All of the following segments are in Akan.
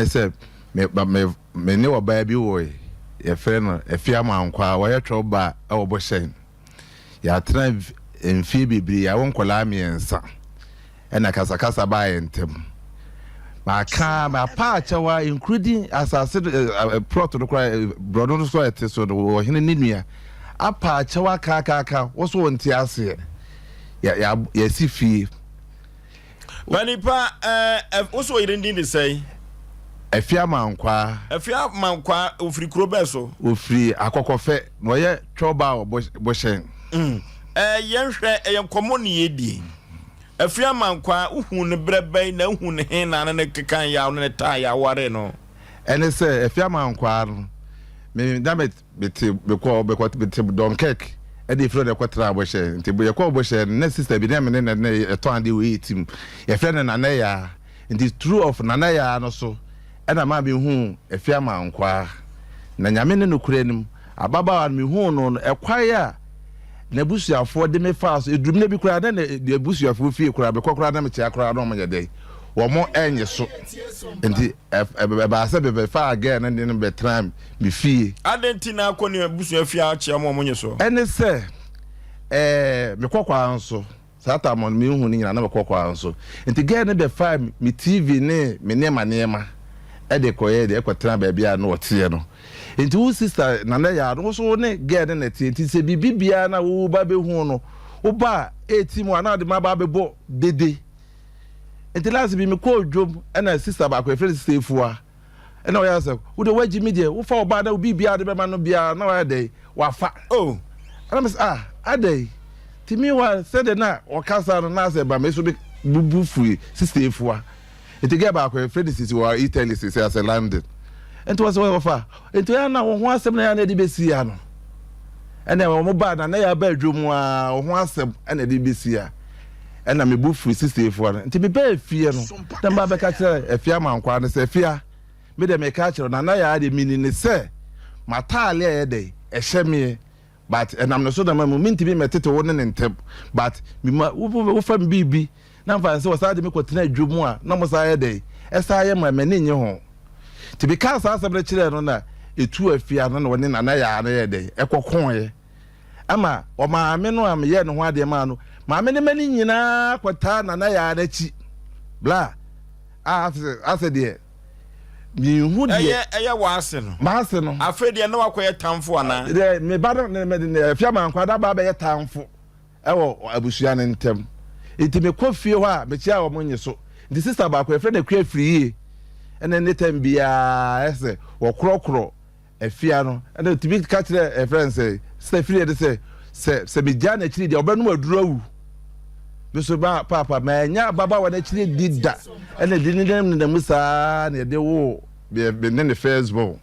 Ne sɛ me ba me me ne ɔbaa bi woe, yɛfrɛ no Afia Amankwaa, ɔyɛ twɛw ba wɔ Bohyɛn. Yɛatena mfie bebree, yɛawo nkwadaa mmiɛnsa, ɛna kasakasa baa yɛn ntam. Maka mapa akyɛw a including asase no plot no koraa borɔno no so a ɛte so no ɔhene ne nua apa akyɛw akaakaaka wo so wonte aseɛ. Yɛasi fie. Panipa ɛɛ eh, wosɛ ɔyere din de sɛn? Afia Mankwaa. Afia Mankwaa, ofiri kuro bɛɛ so? Ofiri Akɔkɔfɛ, na ɔyɛ twɔba wɔ Bohyɛn. Mm. Ɛɛ yɛnhwɛ, ɛyɛ nkɔmmɔ ne yɛdie. Afia Mankwaa, wohuu no berɛ bɛn na wohu no he na ne ne kekan yaw ne ne taa yaw waree no? Ɛne sɛ, Afia Mankwaa no, me na me Mete mekɔ mekɔ mete Dunkirk ɛna efiri hɔ na ɛkɔ tena Abohyɛ nti yɛkɔ Abohyɛ no na sister bi na me ne na na ɛtɔn adeɛ wɔ eight mu yɛfrɛ no Nana Yaa nti through of Nana Yaa no so ɛna maa me huu Afia Mankwaa na Nyame ne nokorɛ nim ababaawa no me huu no no ɛkwan a n'abusuafoɔ de me faa so ɛduru mmerɛ bi koraa na n'abusuafoɔ fie koraa mekɔ koraa na mekyea koraa na wɔn yɛ dɛn wɔn ɛnye so nti ɛbaa sɛ bɛbɛfaa girl no de no bɛtena me fie. Adɛn nti na akɔ ne abusua fie akyea wɔn a wɔnye so? Ɛne sɛ ɛɛ mekɔ kwan so saa tam no mehu no nyinaa na mekɔ kwan so nti girl no bɛfaa me TV ne me nneɛma nneɛma ɛde kɔyɛ deɛ ɛkɔtena baabi a na ɔteɛ no. Nti wo sister Nana Yaa no wo so wo ne girl no na ɛteɛ nti sɛ biribi biara na wo ba bɛhu no wo ba a ɛti mu a na ɔde ma ba abɛbɔ dede. Nti last bi mekɔɔ dwom ɛna sister baako yɛfrɛ no sister Efua ɛna ɔyɛ sɛ wo deɛ woagyi me deɛ wofa ɔbaa na obi biara de bɛma no biara na wayɛ dɛn wafa. Oh. Ɛna me sɛ ah adɛn nti meanwhile sɛdeɛ na ɔkasa no na asɛ ba me so me bubu fui sister Efua. Nti girl baako yɛfrɛ no Sisi wɔ Italy sisi asɛ London. Nti wɔsɛ wɔfa nti ɛyɛ na wɔn ho asɛm na ɛyɛ na ɛde bɛsi ya no. Ɛna wɔn ba na na yɛ aba adwa mu a wɔn ho asɛm ɛna ɛde bɛsi ya. Ɛna me bu firi sisi efoɔ no. Nti me bɛɛ fie no na mba bɛka kyerɛ afia mankwaa no sɛ afia me deɛ meka kyerɛ na na yɛ adeɛ mini ne sɛ m'ataale a ɛyɛ dɛ ɛhyɛ meɛ but ɛnam ne so na ma mu mentumi mɛtete wo ne ne ntɛm but mema wofa me biribi na mfa nsɛ wɔsan de me kɔtena adwa mu a na wɔsan yɛ dɛn ɛsan yɛ ma m'ani nnye ho nti mekaa saa asɛm no kyerɛɛ no na ɛtu afia no na ɔne Nana Yaa no yɛ dɛn ɛkɔkoeɛ ama ɔmaame no a meyɛɛ ne ho adeɛ maa no maame ne ma no nyinaa kɔtaa Nana Yaa no akyi bla a asɛ deɛ menhu deɛ ɛyɛ ɛyɛ w'ase no m'ase no afei deɛ na wakɔyɛ tamfo anaa deɛ me ba no ne ne afia mankwa da ba bɛyɛ tamfo Ɛwɔ abusua no ntam. Nti mekɔ fie hɔ a, mekyia wɔn nye so. Nti sista baako, yɛfrɛ no Akua Afriyie, ɛna ne tam biara ɛsɛ wɔkorɔkorɔ afia no. Ɛna otumi ka kyerɛ ɛfrɛ no sɛ, sista Afriyie de sɛ, sɛ sɛ megyaa n'akyiri deɛ ɔbɛnom aduro awu. Me so ba paapa manya ababaawa no akyiri di da. Ɛna di ne nam nenam saa na yɛde woo me ne ne first born.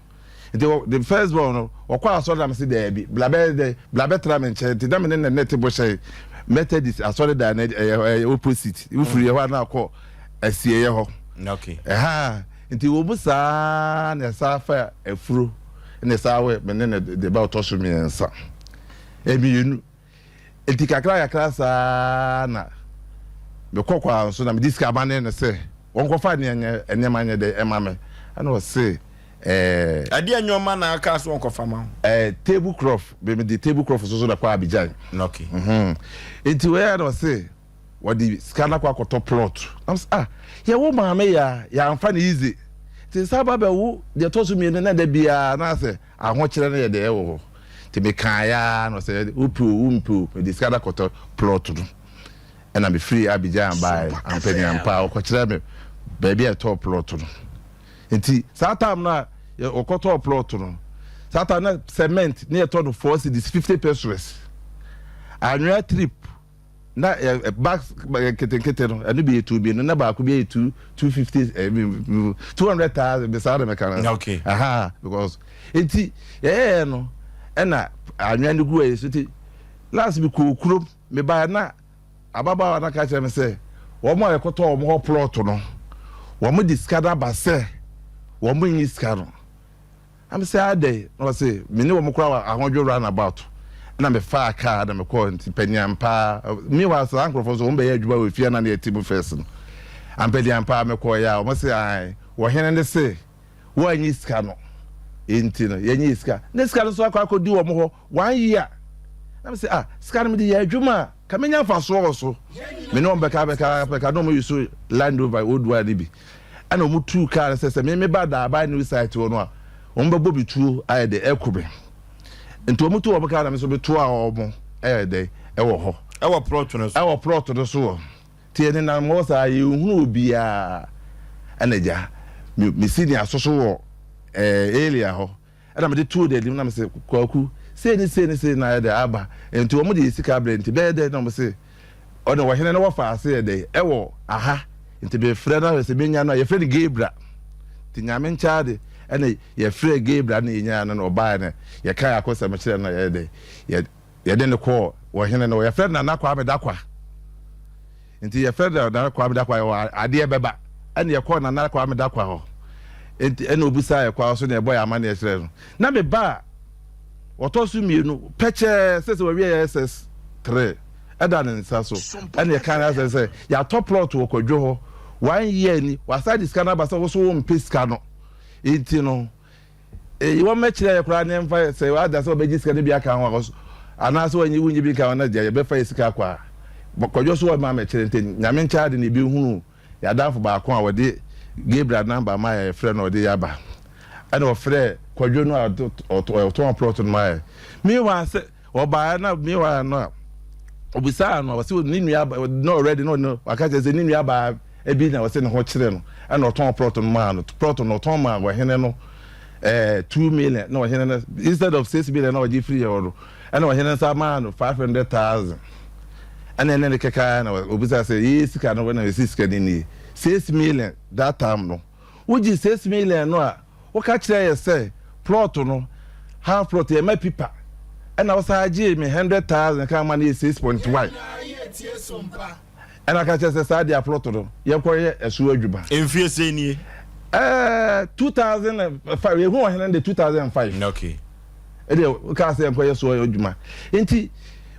Nti wɔ the first born no wɔkɔ asɔre na mese daabi bla bɛyɛ dɛ bla bɛtra me nkyɛn nti na me ne ne ne te bohyɛn Methodist asɔre dan no ɛyɛ ɛyɛ opposite wofiri yɛ hɔ a na akɔ asieɛ hɔ okay ɛha nti wɔ mu saa na ɛsa fa afuro na ɛsa wɔ me ne ne de ba ɔtɔ so mmiɛnsa mmienu Enti kakrakakra saa na mekɔ kwan so na mede sika ma ne no sɛ wɔnkɔfa nneɛma nyɛ dɛ ɛma me. Ɛna ɔse ɛɛ. Ɛdeɛ nneɛma na aka so wɔnkɔfa ma wo? Ɛɛ table cloth, mede table cloth so so na kɔ Abidjan. Okay. Mhm. Enti wei na ɔse wɔde sika no akɔ akɔtɔ plot. Na ɔse ah yɛwo maame yɛ a yɛamfa no easy. Nti nsa ba bɛwo deɛ ɛtɔ so mmienu na da biara na asɛ Ahokyerɛ no yɛ deɛ ɛwɔ hɔ. Nti mekaeɛ ara na ɔsɛ wopɛ o wompɛ o mede sika no akɔtɔ plot no. Ɛna mefiri Abidjan baeɛ ampaniampa a ɔkɔkyerɛ me baabi a ɛtɔɔ plot no. Nti saa time no a ɔkɔtɔɔ plot no, saa time na cement ne yɛtɔ no 4 cedis 50 pesos. Anwea trip na ɛ bags nketenkete no ɛno bi yɛ 2 mmienu na baako bi yɛ 2 250 200,000 bisa na mɛka no. Okay. Aha, because nti yɛyɛyɛ no ɛna anwea no gu ɛyɛ so nti last bi kɔɔ kurom mebaa na ababaawa no aka kyerɛ me sɛ wɔn a yɛkɔtɔ wɔn hɔ plot no wɔn de sika no aba sɛ wɔn nyi sika no. Na me sɛ adɛn? Na ɔse me ne wɔn koraa wɔ ahodwo round about. Ɛna me faa car na me kɔɔ nti paniampaa. Meanwhile saa nkorɔfoɔ nso wɔn bɛyɛ adwuma wɔ efie a na ne yɛte mu first no. Ampaniampaa me kɔɔ yɛ a wɔn se ae wɔhene ne se. Wɔannye sika no nti no, yɛnyee sika. Ne sika no nso akɔ akɔdi wɔn hɔ one year. Na me sɛ, ah, sika no mede yɛ adwuma a, ka menya mfasoɔ wɔ so. Me ne wɔn bɛka bɛka bɛka na wɔn yi so Land Rover old one no bi. Ɛna wɔn tuu kaa no sɛ sɛ me meba Daabae new site hɔ no a, wɔn bɛbɔ me tuo ayɛ dɛ ɛku me. Nti wɔn tu wɔn kaa na me nso metoa wɔn ɛyɛ dɛ ɛwɔ hɔ. Ɛwɔ plot no so. Ɛwɔ plot no so wɔ. Nti yɛnenam hɔ saa yɛnhunu obiara. Ɛna agya, me me senior so so wɔ ɛɛ area hɔ. Ɛna mede too n'anim na mese Kwaku, sei ne sei ne sei na ayɛ dɛ aba. Nti wɔn de yɛ sika abrɛ nti bɛyɛ dɛ na wɔn se ɔne ɔhene no wɔfa ase yɛ dɛ ɛwɔ aha. Nti mefrɛ no ahwɛ sɛ menya no a yɛfrɛ no Gabriel. Nti Nyame nkyɛ ade ɛna yɛfrɛɛ Gabriel na yɛnyaa no na ɔbaeɛ na yɛkae akosɛm kyerɛ no na yɛyɛ dɛ yɛ Yɛde no kɔɔ ɔhene no hɔ. Yɛfrɛ no Nana Kwame Dakwa. Nti yɛfrɛ no Nana Kwame Dakwa yɛwɔ adeɛ bɛba. Ɛna yɛkɔɔ Nana Kwame Dakwa hɔ. Nti ɛna obisaa yɛ kwa so na yɛbɔ yɛ amanneɛ kyerɛ no. Na me ba a ɔtɔ so mmienu pɛkyɛɛ sɛ sɛ wawie yɛ SS3 ɛda ne nsa so. Ɛna yɛka no asɛ sɛ yɛatɔ plot wɔ Kwadwo hɔ one year ni wasan de sika no aba sɛ wo so wompɛ sika no. Nti no Eyi wɔmmɛkyerɛ yɛ koraa ne mfa sɛ wada sɛ wɔbɛgye sika no bi aka ho a ɔso anaasɛ wɔnye wonnye bi nka ho na gya yɛbɛfa yɛ sika akɔ a Kwadwo so wɔmma mɛkyerɛ nti Nyame nkyɛ ade na ebi hunu yɛ adamfo baako a wɔde Gabriel number ma yɛ yɛfrɛ no ɔde yɛ aba ɛna ɔfrɛ Kwadwo no a ɔtɔn plot no ma yɛ meanwhile sɛ ɔbaeɛ na meanwhile no a obisaa no ɔsɛ ne nua na already na ɔno waka kyerɛ sɛ ne nua baa ebi na ɔsɛ ne ho kyerɛ no ɛna ɔtɔn plot no maa no plot no ɔtɔn maa ɔhene no 2 million na ɔhene no instead of 6 million na ɔgye firi yɛ hɔ no ɛna ɔhene nsa maa no 500,000. Ɛna ɛne ne keka na obisa sɛ yɛ sika no na yɛsi sika no nie, 6 million that time no wogye 6 million no a woka kyerɛ yɛ sɛ plot no half plot yɛ ma pipa ɛna wosan gye me 100,000 ka ma no yɛ 6.1 ɛna ka kyerɛ sɛ saa deɛ plot no yɛnkɔyɛ ɛso adwuma. Mfie sɛ nie? 2005 yɛhu ɔhene no de 2005. Ɛdeɛ wokaa sɛ yɛnkɔyɛ so adwuma nti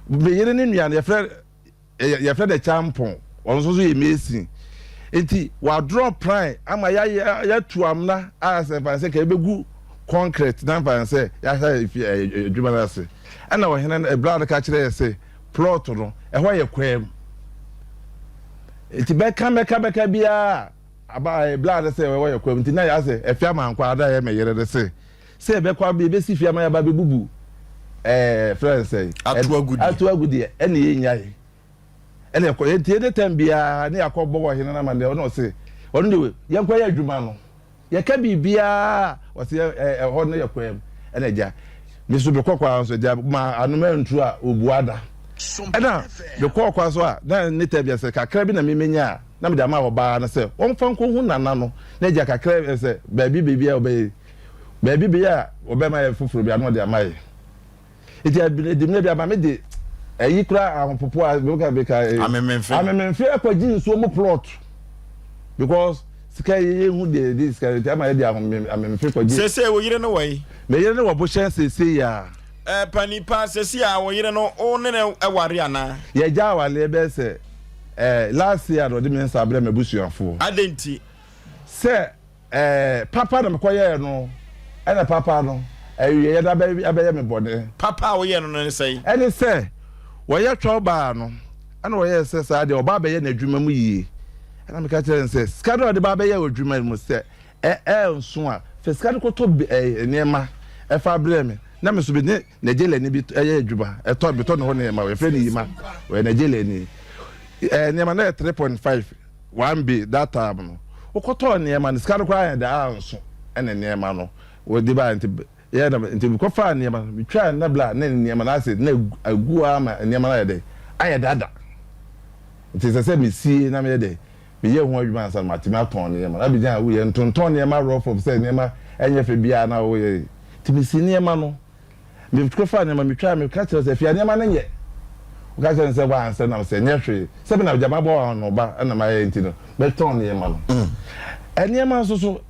meyere ne nua no yɛfrɛ no Kyampɔn, ɔno nso so yɛ mason nti wadrɔ plan ama yɛayɛ yɛatu amena a sɛ mfa sɛ ka yɛbɛgu concrete na mfa sɛ yɛahyɛ adwuma no ase. Ɛna ɔhene no ɛberɛ a no ka kyerɛ yɛ sɛ plot no ɛhɔ yɛ kwaa mu nti bɛka bɛka bɛka biara aba ɛberɛ a no sɛ ɛhɔ yɛ kwaa mu nti na yɛ asɛ ɛfi ama nkɔ ada yɛ mɛyere no sɛ ɛbɛkɔ abɛ ɛbɛsi fie ama yɛaba bɛbubu frɛ sɛ ato agu deɛ. Ato agu deɛ ɛne yɛnyae ɛne ɛkɔ yɛnti ɛne tɛm biara ne yɛakɔ bɔ wɔ hene no ama deɛ ɔno ɔse ɔno deɛ yɛnkɔ yɛ adwuma no yɛka biribiara ɔse ɛhɔ no yɛ kwaa mu. Ɛna agya me so mekɔ kwa so agya ma anoma ntu a obua da ɛna mekɔɔ kwa so a na ne tɛm biara sɛ kakra bi na memenya a na mede ama ɔbaa no sɛ ɔmfa nkɔhu nana no na agya kakra sɛ baabi baabi a ɔbɛyɛ baabi bi a ɔbɛma yɛ foforɔ bi a na ɔde ama yɛ nti ɛdi bi ama me de ɛyi kora ahopopo a meka meka Amememfe. Amememfe akɔgye nsuo mu plot because sika yi yɛ hu deɛ de sika nti ama yɛ de amememfe kɔgye. Sese wo yere no wɔ yi? Me yere no wɔ bohyɛn sese yi a. Panipa sese a wo yere no wo ne no ware anaa? Yɛgya awaleɛ bɛyɛ sɛ last year na ɔde me nsa abrɛ m'abusuafoɔ. Adɛn nti? Sɛ papa na mekɔyɛɛ no ɛna papa no awieɛ no abɛyɛ me bɔne. Papa a woyɛɛ no no ne sɛn? Ɛne sɛ wɔyɛ twɛw baa no ɛna wɔyɛɛ sɛ saa deɛ ɔba abɛyɛ n'adwuma mu yie ɛna meka kyerɛ no sɛ sika no a ɔde ba abɛyɛ adwuma mu sɛ ɛnso a fɛ sika no kɔtɔ nneɛma ɛfa brɛ me na me nso me ne Nigeriani bi ɛyɛ adwuma ɛtɔ metɔ ne hɔ nneɛma wɔfrɛ no Yima, ɔyɛ Nigeriani. Nneɛma no yɛ 3.5 one bay that time no wokɔtɔɔ nneɛma no sika no koraa yɛ da anso ɛna nneɛma no wɔde baa nti yɛ na nti mekɔfaa nneɛma no metwaa na bla ne nneɛma no ase na agu ama nneɛma no ayɛ dɛ ayɛ dada nti sɛ mesie na meyɛ dɛ meyɛ ho adwuma ansa na matumi atɔn nneɛma na abigyan a woyɛ ntontɔn nneɛma rough of sɛ nneɛma ɛnyɛ fɛ biara na woyɛ nti mesi nneɛma no mekɔfaa nneɛma metwaa meka kyerɛ sɛ fia nneɛma no nyɛ woka kyerɛ no sɛ wansɛ nam sɛ nyɛ hwee sɛ me na gyama bɔ ano ba ɛna mayɛ nti no mɛtɔn nneɛma no nneɛma nso so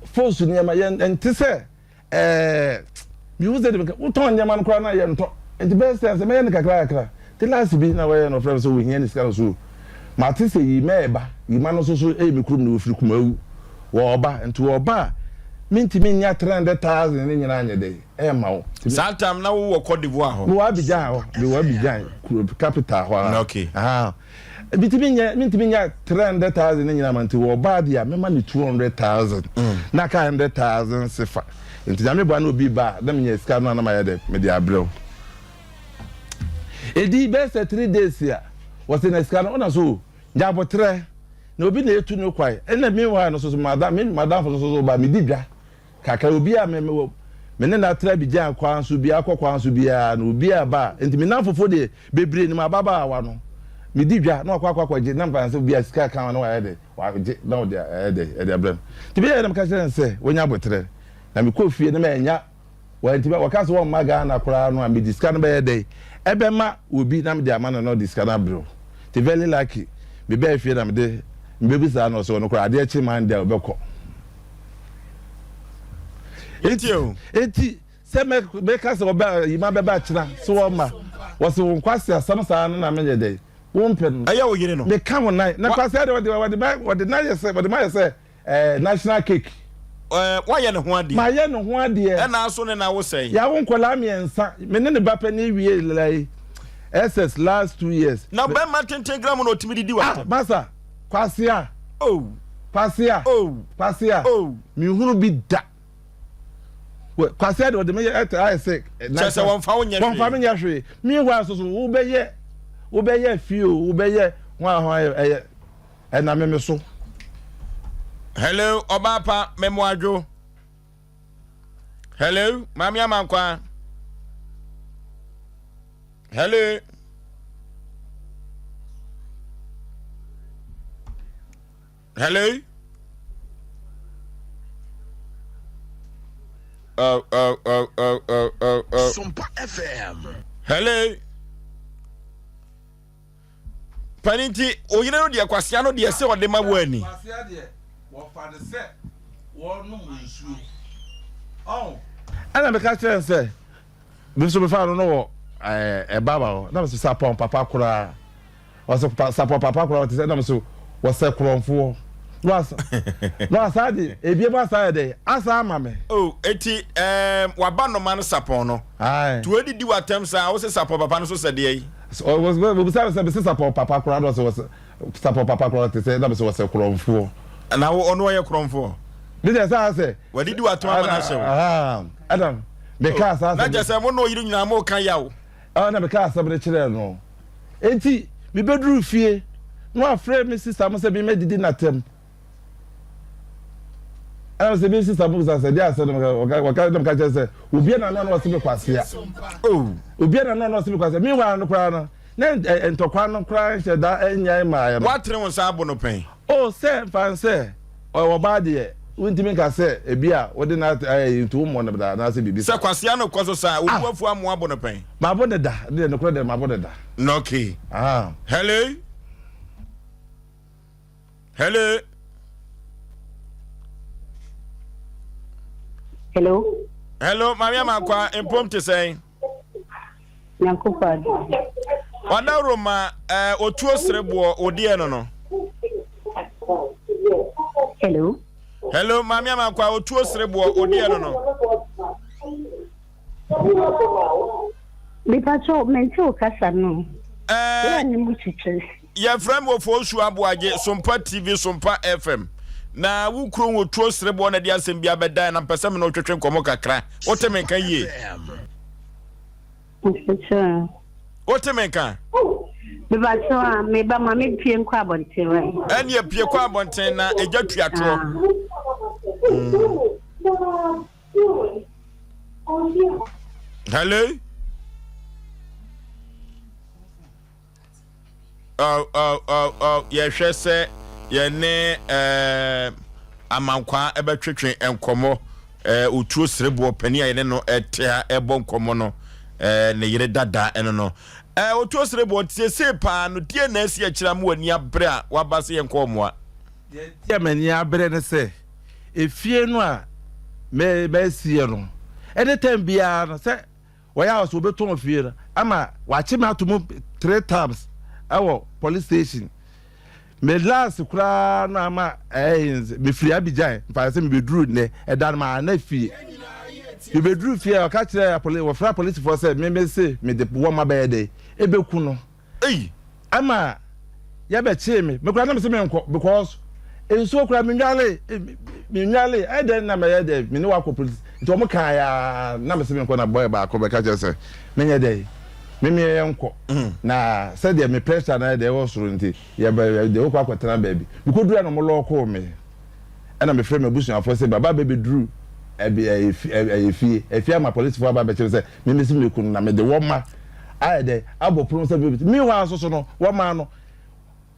fos nneɛma yɛn nte sɛ mihu sɛ de wotɔn nneɛma no koraa na yɛntɔ nti bɛyɛ sɛ mɛyɛ no kakra kakra te last bi na wɔyɛ no ɔfrɛ me sɛ wɔhia ne sika no so mate sɛ yi mɛɛba yima no nso so ɛyɛ me kurom na wɔfiri Kumawu wɔɔba nti wɔɔba a. Mentumi nnya 300,000 no nyinaa nyɛ dɛn ɛmma wo. Saa time na wowɔ Cote d'Ivoire hɔ? Mewɔ Abidjan hɔ, mewɔ Abidjan kuro capital hɔ ara. Okay. Ahaa. Mentumi nyɛ, mentumi nnya 300,000 no nyinaa ma nti wɔ ɔbaa deɛ a mɛma no 200,000 na aka 100,000 sefa. Nti Nyame boa na obi ba a na menya sika no a na mayɛ dɛn, mede abrɛ wo. Ɛdii bɛyɛ sɛ three days a, wɔse na sika no, ɔna so o. Nya aboterɛ, na obi na etu no kwae. Ɛna meanwhile no soso madam me madamfo no soso ba medi dwa kakra. Obi a me me me ne no atra Abidjan kwan so biara kɔ kwan so biara no obi a ba a nti me namfofo deɛ bebree nim ababaawa no. Medi dwa na wakɔ akɔ akɔgye na mfa sɛ obi a sika ka ho na wayɛ dɛ wagye na ɔde ayɛ dɛ ɛde abrɛ me. Nti meyɛɛ na meka kyerɛ no sɛ wanya aboterɛ na mekɔɔ fie na manya Wantumi a, wɔka sɛ wɔmma Ghana koraa no a, mede sika no bɛyɛ dɛn? Ɛbɛma obi na mede ama no na ɔde sika no abrɛ wo. Nti very lucky, mebaa fie na mede, mebebisaa no, ɔse ɔno koraa adeɛ kye Monday a ɔbɛkɔ. Enti o. Enti sɛ mɛ, meka sɛ ɔbɛ, yima bɛba kyena, sɛ wɔmma, wɔse wo nkwaseasɛm saa no na menyɛ dɛn? Wompɛ no. Ɛyɛ wo yere no. Meka wo nan, na kwasea deɛ ɔde, ɔde, ɔde mayɛ sɛ, ɔde mayɛ sɛ Eh, national cake. Eh, woayɛ ne ho adeɛ. Mayɛ ne ho adeɛ. Ɛna aso ne na wo sɛn. Yɛawo nkwadaa mmiɛnsa. Me ne ne ba panin wie like SS last 2 years. Na bɛrima tenten gram na ɔtumi didi w'atɛm. Ah, masa, Kwasea. Oh. Kwasea. Oh. Kwasea. Oh. Mehunu bi da. Kwasea de ɔde me yɛ ɛtɛ ayɛ sɛ. Kyɛ sɛ wɔnfa wo nyɛ hwee. Wɔnfa me nyɛ hwee. Meanwhile so so wobɛyɛ wobɛyɛ fie o wobɛyɛ ho a ho ayɛ ɛyɛ. Ɛna me me so. Hello, ɔbaa pa, memo adwo. Hello, maame amankwa. Hello. Hello. Oh, oh, oh, oh, oh, oh, oh. Sompa FM. Hello. Panin nti oyere no deɛ kwasea no deɛ sɛ ɔde ma wo ani. Kwasea deɛ wɔfa no sɛ wɔnom nsuo ɔn. Ɛna meka kyerɛ no sɛ me nso mefa no no wɔ ɛba ba hɔ na me so sapɔn papa koraa ɔsɛ sapɔn papa koraa ɔte sɛ na me so wɔsɛ korɔnfoɔ na wasa na wasa de ebie mu asa yɛ dɛ asa ama me. Oh eti ɛɛm waba noma no sapɔn no. Ae. To edidi w'atɛm saa wose sapɔn papa no so sɛ deɛ yi. Wɔbisa me sɛ mese sapɔn papa koraa na ɔsɛ wɔsɛ sapɔn papa koraa ɔte sɛ na mese wɔsɛ korɔnfoɔ. Na wo ɔno ɔyɛ korɔnfoɔ. Ne deɛ saa sɛ. Wadidi w'atɛm ama no ahyɛ wo. Ɛna mekaa saa asɛm. Na kyerɛ sɛ mo ne ɔyere nyinaa mo ka yaw. Ɛna mekaa asɛm no kyerɛɛ no. Enti mebɛduruu fie na wafrɛ me sista mo sɛ memmɛdidi n'atɛm. Ɛna sɛ me sista mo bisa sɛ deɛ asɛm na wɔka wɔka na meka kyerɛ sɛ obi na ano ano ɔse me kwasea. Oh. Obi na ano ano ɔse me kwasea. Meanwhile no koraa no na ntɔkwa no koraa nhyɛ da nyae mmaeɛ no. Woatene wo nsa abo no pɛn? Oh sɛ mfa nsɛ ɔyɛ ɔbaa deɛ wontumi nka sɛ ebi a wode no ayɛ nti wommɔ no da anaasɛ biribi saa. Sɛ kwasea no kɔ so saa a, wo bo afu ama woabɔ no pɛn? Mabɔ no da, deɛ nokorɛ deɛ mabɔ no da. Okay. Ah. Hello? Hello? Hello? Hello, Maame Amankwa, mpom te sɛn? Nyankopɔn adom. Ɔdaworo ma eh, otuo sereboɔ odeɛ no no. Hello. Hello, Maame Amankwa, otuo sereboɔ odeɛ no no. Mepakyɛw, mente wo kasa no. Ɛɛ. Yɛ ne mu kyekyere. Yɛfrɛ me Ofosu Aboagye, Sompa TV, Sompa FM. Na wo kuro wɔ tuo sereboɔ na de asɛm bi abɛdan na mpɛ sɛ me ne wo twetwe nkɔmmɔ kakra. Wote me nka yie? Wote me nka? Mepakyɛw a, meba ma me pie nkɔ abɔnten wɛ. Ɛneɛ pie kɔ abɔnten na egya tua toɔ. Hello? Oh, oh, oh, oh. Yɛhwɛ sɛ yɛne eh, amankwaa ɛbɛtwetwe nkɔmmɔ eh, otuo sereboɔ panin a yɛne no ɛte ha ɛbɔ nkɔmmɔ no eh, ne yere dada ɛno no eh, otuo sereboɔ siesie paa no deɛ na asi akyire ama w'ani abere a waba sɛ yɛnkɔ ɔmoa. Deɛ nti a m'ani abere ne sɛ efie no a mɛsie no, anytime biara no sɛ wɔyɛ a wɔsɛ wɔbɛtɔn fie no ama wakye me ato mu three times ɛwɔ police station. Me last koraa no ama ɛyɛ mefiri Abidjan mfa sɛ mebɛduru nnɛ ɛda no maa na fie mebɛduru fie a ɔka kyerɛ apoli wɔfrɛ apolisifoɔ sɛ me me se mede wɔma bɛyɛ dɛ ɛbɛku no Ei! Ɛma yɛbɛkyee me me koraa na mese menkɔ because nsuo koraa menwale menwale ɛdɛn na mɛyɛ dɛ me ne wakɔ polisi nti wɔn kaa ya na mese menkɔ na boy baako bɛka kyerɛ sɛ menyɛ dɛ me me yɛ nkɔ mm. na sɛdeɛ me pressure na yɛ dɛ ɛwɔ soro nti yɛbɛ yɛ wokɔ akɔtena baabi mekɔduru a na wɔn lɔɔkoo me ɛna mefrɛ m'abusuafoɔ sɛ baba bɛbɛduru ɛbi ɛyɛ fie efie ama polisifoɔ aba abɛkyerɛ sɛ me mesi me kunu na mede wɔn ma ayɛ dɛ abɔ pono sɛ bɛbi meanwhile nso so no wɔn ma no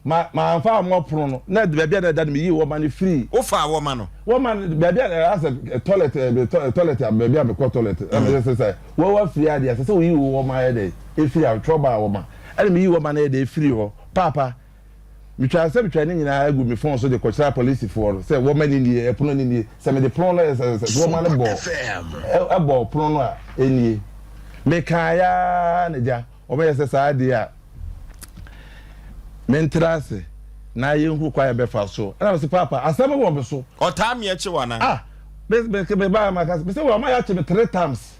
ma ma nfa wɔn pono no na baabi a na ɛda no meyii wɔn ma no firi. Wofaa wɔn ma no. Wɔn ma no baabi a ɛyɛ asɛ toilet ɛɛ toilet a baabi a mekɔ toilet ɛna meyɛ sɛ sɛ wɔn afiri adeɛ ɛsɛ sɛ woyi wɔn ma ayɛ dɛ efiri a twɛ ɔbaa wɔn ma ɛna meyi wɔn ma no ayɛ dɛ efiri hɔ paapa. Metwaa sɛ metwaa ne nyinaa agu me fon so de kɔkyerɛ apolisifoɔ no sɛ wɔma no nie, ɛpono no nie. Sɛ mede pono no sɛ sɛ wɔma no bɔɔ ɛbɔɔ pono no a ɛnie. Mekaeɛ ara na gya wɔyɛ sɛ saa adeɛ a mentra ase na yɛnhu kwan a yɛbɛfa so. Ɛna mese paapa asɛm wɔ me so. Ɔtaa me akyi wɔ anaa? Ah, me me me baa maka sɛ mese wɔma yɛakye me 3 times.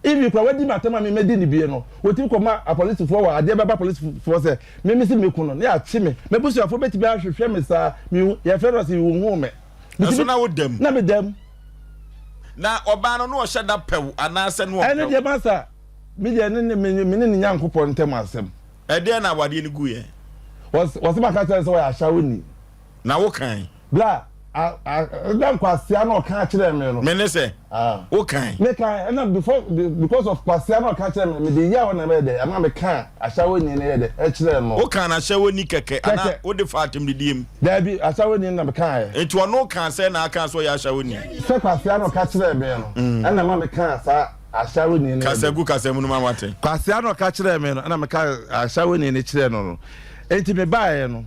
Even koraa wadi m'atɛm a me madi no bie no, wɔtumi kɔma apolisifoɔ wɔ adeɛ bɛba apolisifoɔ sɛ me mese meku no na yɛakye me. M'abusuafoɔ bɛtumi ahwehwɛ me saa, mehu, yɛfrɛ no sɛ wɔnhuu me. Nanso na woda mu. Na meda mu. Na ɔbaa no na ɔhyɛ da pɛw anaasɛ na ɔmpɛw? Ɛno deɛ masa, me deɛ ne ne me ne ne Nyankopɔn ntam asɛm. Ɛdeɛn na awadeɛ no guiɛ? Wɔse maka kyerɛ no sɛ ɔyɛ ahyɛwoni. Na wokae? Bla, a, a, ɛda nkwasea na ɔka kyerɛɛ me no. Me ne sɛ, Ah. wokae? Mekae, ɛna before, because of kwasea na ɔka kyerɛɛ me, mede yaw na ɛbɛyɛ dɛ, ɛma mekaa ahyɛwoni no yɛ dɛ, ɛkyerɛɛ no. Wokaa no ahyɛwoni kɛkɛ, anaa Kɛkɛ. wode faa atɛmdidie mu? Daabi, ahyɛwoni no na mekaeɛ. Enti ɔno kaa sɛ na aka sɛ ɔyɛ ahyɛwoni? Sɛ kwasea na ɔka kyerɛɛ me no, ɛna ɛma mekaa saa ahyɛwoni no yɛ Kasa dɛ. gu kasa mu no ma wate. Kwasea na ɔka kyerɛɛ me no, ɛna mekaa ahyɛwoni no kyerɛɛ no no. Enti mebaeɛ no,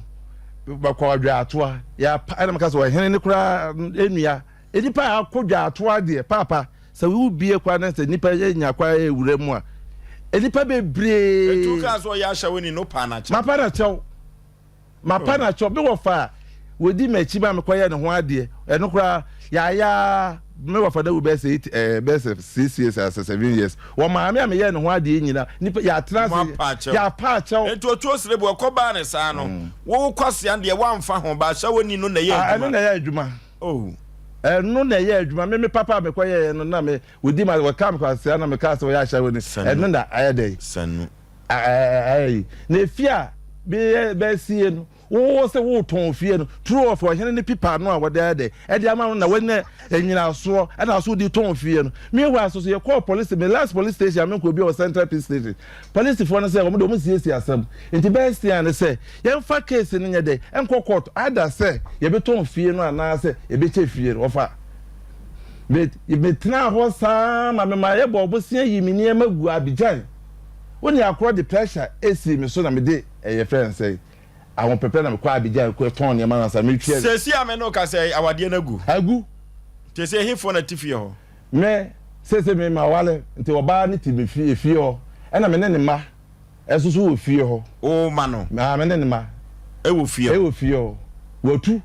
bɛkɔ dwaatoa yɛapa ɛna meka sɛ ɔhene no koraa nnua nnipa a akɔ dwaatoa deɛ paapa sɛ wobie kwa na sɛ nnipa nya kwa wura mu a nnipa bebree. Etu kaa sɛ ɔyɛ ahyɛwoni no pa na kyɛw. Mapa na kyɛw mapa na kyɛw me wɔfa a wɔdi m'akyi ma mekɔyɛ ne ho adeɛ ɛno koraa yɛayɛ me wɔfa no awu bɛyɛ sɛ eight ɛɛ bɛyɛ sɛ 6 years asɛ 7 years wɔ maame a meyɛ ne ho adeɛ nyina nipa yɛatena ase yɛapa akyɛw. Nti otuo sere bu ɛkɔ baa ne saa no wo kwasea deɛ woamfa ho ba ahyɛwoni no na ɛyɛ adwuma. Ɛno na ɛyɛ adwuma. Oh. Ɛno na ɛyɛ adwuma. Me me papa a mekɔ yɛɛ no na me wɔdi ma wɔka me kwasea na meka sɛ wɔyɛ ahyɛwoni ɛno na ayɛ dɛ. Sanu. Ayɛ yi na efi a bɛyɛ bɛsie no Wo sɛ woretɔn fie no, true of ɔhene no pipa no a wɔde ayɛ dɛ ɛde ama no na wanya nnyinasoɔ ɛna so wode tɔn fie no. Meanwhile so so yɛkɔɔ police, me last police station a menkɔɔ bi wɔ Central Police Station. Polisifoɔ no sɛ wɔn de wɔn siesie asɛm. Nti best thing a ne sɛ yɛmfa case no nyɛ dɛ ɛnkɔ court either sɛ yɛbɛtɔn fie no anaasɛ yɛbɛkyɛ fie no. Wɔfa me metenaa hɔ saa ma mema yɛbɔɔ bosea yii me nneɛma guu Abidjan. Wo ne akorɔ de pressure esii me so na mede ɛyɛ frɛ no sɛn Ahopɛpɛ na mekɔ Abidjan kɔ tɔn nneɛma no ansa metua. Seesei a me ne wo kasa yi, awadeɛ no agu. Agu. Seesei hefoɔ na te fie hɔ? Me, seesei me maware, nti ɔbaa no te me fie, efie hɔ. Ɛna me ne ne mma nso so wɔ fie hɔ. Wo mma no? Ah, me ne ne mma. Ɛwɔ fie hɔ? Ɛwɔ fie hɔ. Watu.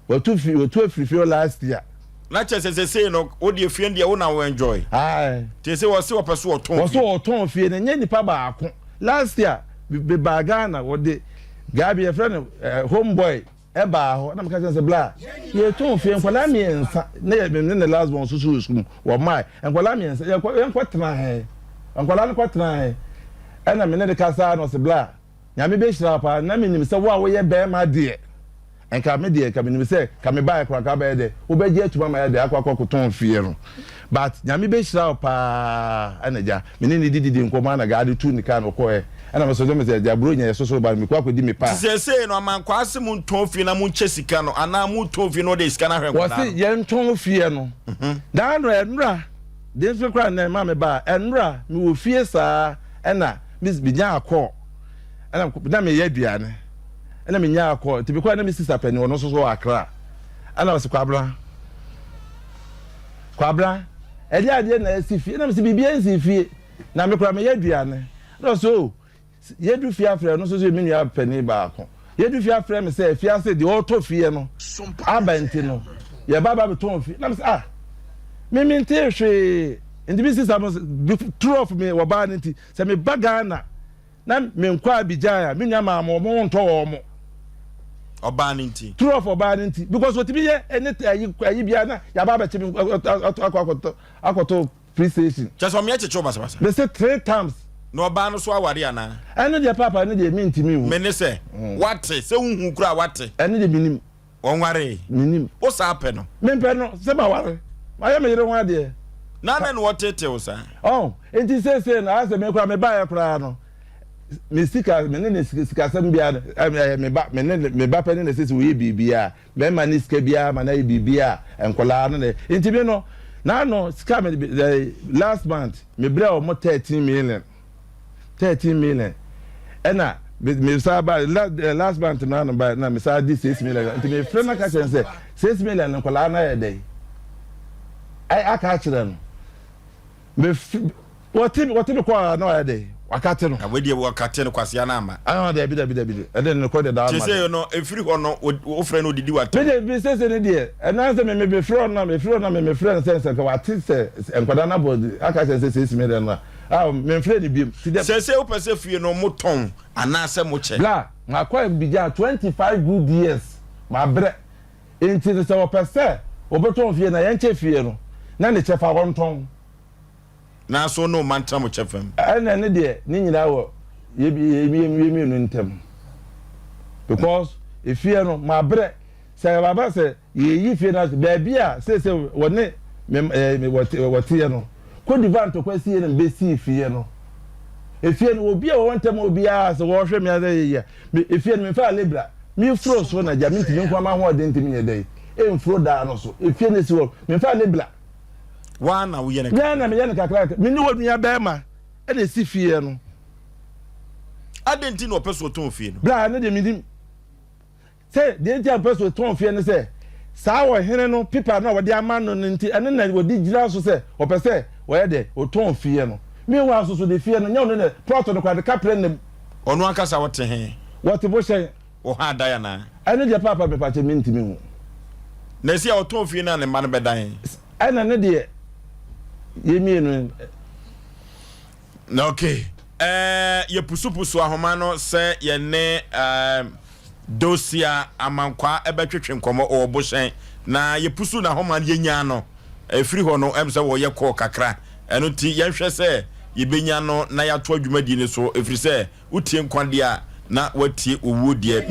Watu fi, watu afiri fie hɔ last year. Na kyerɛ sɛ sesei no, wo deɛ fie no deɛ wo na wo enjoy. Aye. Nti sɛ wɔse wɔpɛ so wɔtɔn Wɔse fie. wɔtɔn fie no, ɛnyɛ nipa baako. Last year, me baa Ghana, wɔde guy bi yɛfrɛ no eh, home boy ɛbaa hɔ, na meka kyerɛ no sɛ bla, yɛtɔn fie, nkwadaa mmiɛnsa, na yɛ me ne ne last born nso so wɔ sukuu mu, wɔmae, nkwadaa mmiɛnsa, yɛnkɔ yɛnkɔ tena he, nkwadaa no kɔ tena he, ɛna me ne no kasaa na ɔse bla, Nyame bɛhyira wo paa, na menim sɛ wo a woyɛ bɛɛma deɛ, nka me deɛ nka menim sɛ ka me baeɛ koraa nka wobɛyɛ dɛ, wobɛgye atum ama yɛ dɛ akɔ akɔ kotɔn fie no, but Nyame bɛhyira wo paa, ɛna agya me ne no dididi nkɔmmɔ ana gaa de tuu ne kaa na ɔkɔɛ, ɛna me so me sɛ agya Buronya yɛ sosoro ba no mekɔ akɔdi me paa. Nti seesei no amankwaa se montɔn fie na monkyɛ sika no anaa motɔn fie na wɔde sika no ahwɛ nkwadaa Wɔse no? yɛntɔn fie no, daa no ɛnora, de nso koraa nnɛ ma me baa, ɛnora mewɔ fie saa ɛna me menyaa call ɛna na meyɛ aduane ɛna menyaa call nti mekɔɛ na me sister panin ɔno nso so wɔ Accra ɛna ɔsɛ Kwabena Kwabena ɛde adeɛ na ɛsi fie ɛna mesɛ biribi ɛnsi fie na mekora meyɛ aduane ɛna ɔsɛ o yɛdu fie afrɛ ɔno nso so yɛ me nua panin baako. Yɛdu fie afrɛ me sɛ fiase deɛ ɔtɔ fie no aba nti no yɛba ba bɛtɔn fie. Na me sɛ, ah, me mente hwee. Nti me sisa mo true of me wɔ baa no nti sɛ meba Ghana na menkɔ Abidjan a, me nua maa mo ɔmo ntɔ wɔn mo. Ɔbaa no nti. True of ɔbaa no nti, because otumi yɛ ɛne ɛyi ɛyi bia na yaba abɛkye me akɔ akɔtɔ akɔtɔ police station. Kyɛ sɛ ɔmo yɛ kyekye wo basabasa. Me se three times. Na ɔbaa no so aware anaa? Ɛno deɛ paapa, ɛno deɛ mentumi nhu. Me ne sɛ wate sɛ wohu koraa wate. Ɛno deɛ menim. Wɔnwaree? Menim. Wo saa pɛ no? Mempɛ no sɛ maware. Mayɛ me yere ho adeɛ. Na adɛn na wɔteetee wo saa? Ɔn, nti seesei no ayɛ sɛ me koraa mebaeɛ koraa no, me sika, me ne ne sikasɛm biara no, ɛyɛ me ba, me ne me ba panin na ɛsɛ sɛ ɔyɛ biribiara. Mɛma ne sika biara ma no ayɛ biribiara a nkwadaa no na nti me no, n'ano sika me last month me brɛ wɔn 13 million, 13 million, ɛna me sa ba last month no ano ba na me sa di 6 million. Nti me frɛ no ka kyerɛ no sɛ 6 million nkwadaa no ayɛ dɛ aka akyerɛ no. Me wɔte me kɔ a na ɔyɛ dɛ wakate no. Na wedeɛ wɔkate no kwasea no ama. Ah, dabi, dabi, dabi, ɛdɛ ne kɔ de daa ma. Kyesɛ no ɛfiri hɔ no wofrɛ no odidi watam. Me de bi sese ne deɛ ɛnan sɛ me me frɛ no na me frɛ no na me me frɛ no sɛ nka wate sɛ nkwadaa no abɔ aka kyerɛ sɛ 6 million no a, me mfrɛ no biem. Sɛ wopɛ sɛ fie no motɔn anaasɛ mokyɛ. Bla makɔ Abidjan 25 good years, mabrɛ, nti no sɛ wɔpɛ sɛ wɔbɛtɔn fie na yɛnkyɛ fie no na ne kyɛfa wɔntɔn. Nanso ne ɔma ntena mo kyɛfa mu. Ɛna ne deɛ ne nyinaa wɔ yɛ mmienu ntam, because efie no mabrɛ sɛ baba sɛ yɛyi fie no ase baabi a sese wɔne wɔteɛ no, Cote d'Ivoire ntɔkwa sie no mbɛsii fie no. Efie no, obi a wɔwɔ ntam, obiara sɛ wɔhwɛ me asɛ yɛyɛ me efie no, memfa alebra mefuro so na gya mentumi nko ama ahoɔden ntumi nyɛ dɛ ɛmfuro daa no so. Efie no si hɔ, memfa alebra. Waa na woyɛ no kakra. Yɛn na meyɛ no kakra. Me ne wɔ nua bɛrima ɛna esi fie no. Adɛn nti na ɔpɛ so ɔtɔn fie no? Bra ne deɛ menim sɛ deɛ nti a ɔpɛ so ɔtɔn fie no sɛ saa ɔhene no pepa no a wɔde ama no no nti, ɛno na wɔde gyina so sɛ ɔpɛ sɛ ɔyɛ dɛ ɔtɔn fie no. Meanwhile nso so de fie no nyɛ ɔno na plot no koraa de kaprɛ nam. Ɔno ankasa wɔte he? Wɔte Bohyɛn. Wɔ hɔ adan anaa? Ɛno deɛ paapa, mepakyɛ, mentumi hu. Na esi a ɔtɔn fie no a, ne mma no bɛdan? Ɛna ne deɛ yɛ mmienu. Na okay, yɛpusupusu ahoma no sɛ yɛne Dosia Amankwaa ɛbɛtwetwe nkɔmmɔ wɔ Bohyɛn, na yɛpusu n'ahoma no yɛnyaa no. Ɛfiri hɔ no ɛm sɛ wɔyɛ kɔɔ kakra, ɛno nti yɛnhwɛ sɛ yɛbɛnya no na yɛato adwumadie no so, ɛfiri sɛ wotie nkwa deɛ a na woatie owuo deɛ.